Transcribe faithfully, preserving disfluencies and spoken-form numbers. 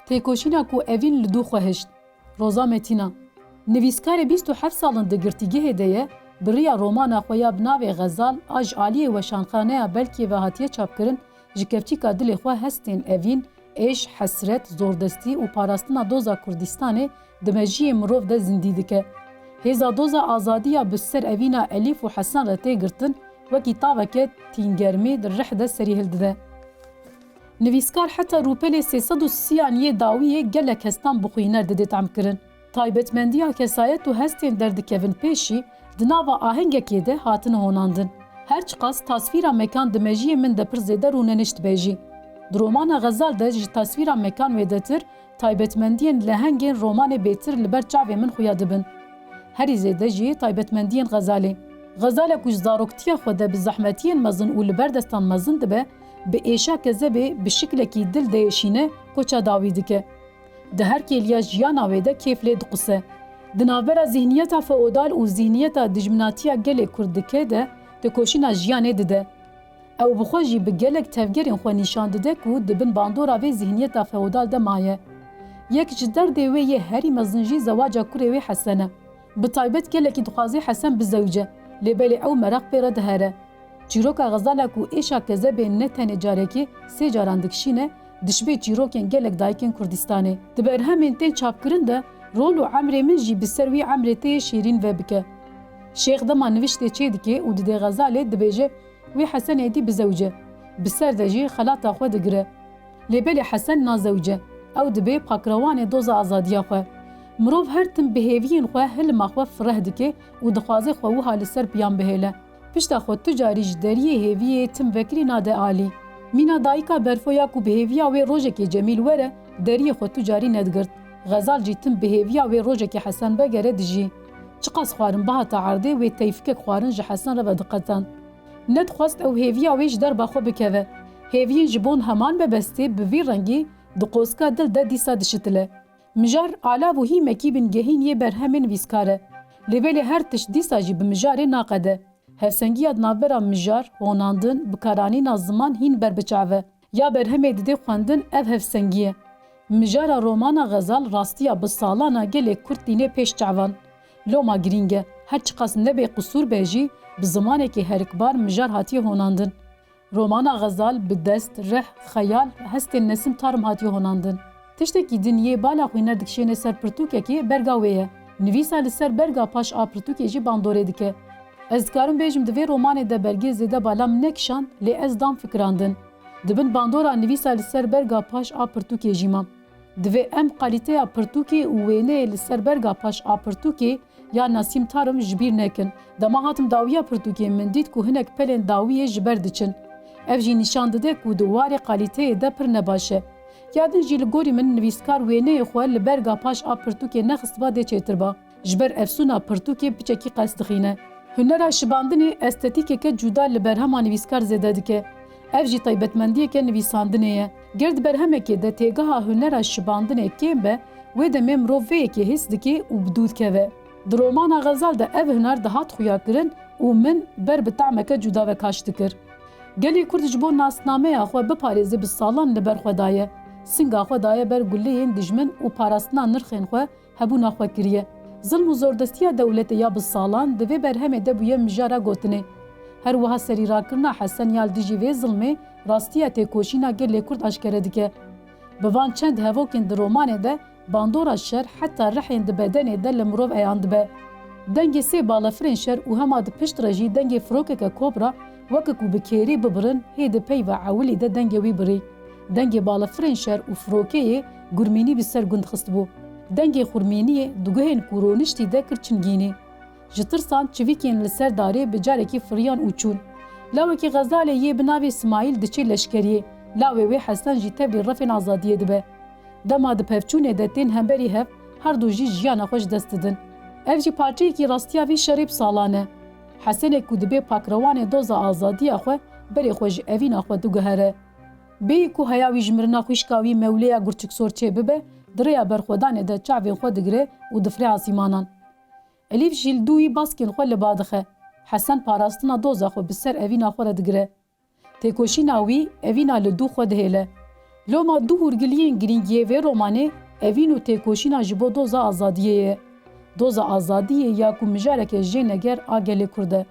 Têkoşîna ku Evîn li dû xwe hişt. Roza Metîna. Nivîskarê bîst û heft sal in di girtîgehê de ye, bi riya romana xwe ya bi navê Xezal a ji aliyê Weşanxaneya Belkiyê ve hatiye çapkirin, ji kevçîka dilê xwe hestên Evîn, êş, hesret, zordestî û parastina doza Kurdistanê di mejiyê mirov de zindî dike. Hêza doza azadiya bi ser Evîna Elîf û Hesen re tê girtin, wekî taveke tîngermî di rih de serî hildide. Nivîskar heta rûpelê sê sed û sî an yê dawiyê gelek hestan bi xwîner didê temkirin. Taybetmendiya kesayet û hestên derdikevin pêşî di nava ahengekê de hatine honandin. Her çiqas tasvîra mekan di mejiyê min de pir zêde rûnenişt be jî. Di romana Xezal de ji tasvîra mekan wêdetir taybetmendiyên lehengên romanê bêtir li ber çavê min xuya dibin. Herî zêde jî taybetmendiyên Xezalê. Xezale ku ji zaroktiya xwe de bi zehmetiyên mezin û li ber destan mezin dibe, bi êşa kezebê bi şiklekî dil diêşîne, koça dawî dike. Di her kêliya jiyana wê de kêf lê diquse. Di navbera zîhniyeta feodal û zîhniyeta dijminatiya gelê Kurd dike de têkoşîna jiyanê dide. Ew bi xwe jî bi gelek tevgerên xwe nîşan dide ku di bin bandora vê zîhniyeta feodal de maye. Yek ji derdê wê yê herî mezin jî zewaca kurê wê Hesen e. Bi taybet gelekî dixwaze Hesen bizewice, lê belê ew meraq pê re dihere. Çîroka Xezala ku êşa kezebê ne tenê carekê, sê caran dikişîne, dişibê çîrokên gelek dayikên Kurdistanê. Di berhemên tên çapkirin de rol û emrê min jî bi ser wî emrê te yê şêrîn vebike. Şêx dema niviştê çêdike û didê Xezalê, dibêje, wê Hesen êdî bizewice. Bi ser de jî xelata xwe digire. Lê belê Hesen nazewice. Ew dibe pakrewanê doza azadiya xwe. Mirov her tim bi hêviyên xwe hilma xwe fireh dike û dixwaze xwe wiha li ser piyan bihêle. Pişta xwe tu carî ji deriyê hêviyê tim vekirî nade alî. Mîna dayika Berfo ya ku bi hêviya wê rojekê Cemîl were, deriyê xwe tu carî nedigirt. Xezal jî tim bi hêviya wê rojekê Hesen vegere dijî. Çiqas xwarin bihata erdê, wê teyfikek xwarin ji Hesen re vediqetand. Nedixwest ew hêviya wê ji derba xwe bikeve. Hêviyên ji bo heman mebestê bi vî rengî di qoska dil de dîsa dişitile. Mijar alav û hîmekî bingehîn yê berhemê nivîskar e. Lê belê her tişt dîsa jî bi mijarê naqede. Hevsengiya di navbera mijar, honandin, bikaranîna ziman hîn ber bi çav e. Ya berhemê didê xwendin ev hevsengî ye. Mijara romana Xezal rastiya bi salan a gelê Kurd tîne pêş çavan. Loma girîng e, her çiqas nebê qisûr be jî, bi zimanekî herikbar mijar hatiye honandin. Romana Xezal bi dest, rih, xeyal, hestên Nesîm Tarim hatiye honandin. Tiştekî din yê bala xwîner dikişêne ser pirtûkekê berga wê ye. Nivîsa li ser berga paş a pirtûkê jî bandorê dike. Ez dikarim bêjim di vê romanê de belgê zêde bala min nekişand, lê ez dam fikirandin. Di bin bandora nivîsa li ser berga paş a pirtûkê jî mam. Divê em qalîteya pirtûkê û wêneyê li ser berga paş a pirtûkê ya Nasîm Tarim ji bîr nekin. Dema hatim dawiya pirtûkê, min dît ku hinek pelên dawiyê ji ber diçin. Ev jî nîşan dide ku di warê qalîteyê de pir nebaş e. Ya din jî li gorî min nivîskar wêneyê xwe li berga paş a pirtûkê nexistiba dê çêtir ba. Ji ber efsûna pirtûkê piçekî qels dixîne. Hunera şibandinê estetîkeke cuda li berhema nivîskar zêde dike. Ev jî taybetmendiyeke nivîsandinê ye. Ger di berhemekê de têgeha hunera şibandinê kêm be, wê demê mirov vê yekê hîs dike û bi dû dikeve. Di romana Xezal de ev huner dihat xuyakirin û min ber bi tahmeke cuda ve kaş dikir. Gelê Kurd ji bo nasnameya xwe biparêze bi salan li ber xwe daye. Singa xwe daye ber guleyên dijmin û parastina nirxên xwe hebûna xwe kiriye. Zilm û zordestiya dewletê ya bi salan di vê berhemê de bûye mijara gotinê. Her wiha serîrakirina Hesen ya li dijî vê zilmê rastiya têkoşîna gelê Kurd aşkere dike. Bi van çend hevokên di romanê de bandora şer heta rihên di bedenê de li mirov eyan dibe. Dengê sê balefirên şer û hema di pişt re jî dengê firokeke kobra weke ku bi kêrî bibirin hê di peyva ewilî de dengê wî birî. Dengê balefirên şer û firokeyê gurmînî bi ser gund xistibû. Dengê xurmîniyê di guhên ku roniştî de kir çingînî. Ji tirsan çivîkên li ser darê bi carekî firiyan û çûn. Lawekî Xezalê yê bi navê Simayîl diçe leşkeriyê. Lawê wê Hesen jî tevlî refên azadiyê dibe. Dema di pevçûnê de tên hemberî hev, her du jî jiyana xwe ji dest didin. Ev jî parçeyekî rastiya vî şerê bi salan e. Hesenê ku dibe pakrewanê doza azadiya xwe, berê xwe ji evîna xwe diguhere. Bêyî ku heya wî ji mirina xwîşka wî Mewlêya Gurçiksor çêbibe, di rêya berxwedanê de çavên xwe digire û difire asîmanan. Elîf jî li dû wî baskên xwe li ba dixe. Hesen parastina doza xwe bi ser evîna xwe re digire. Têkoşîna wî evîna li dû xwe dihêle. Loma du hûrgiliyên girîng yê vê romanê evîn û têkoşîna ji bo doza azadiyê ye. Doza azadiyê ya ku mijareke jêneger a gelê Kurd e.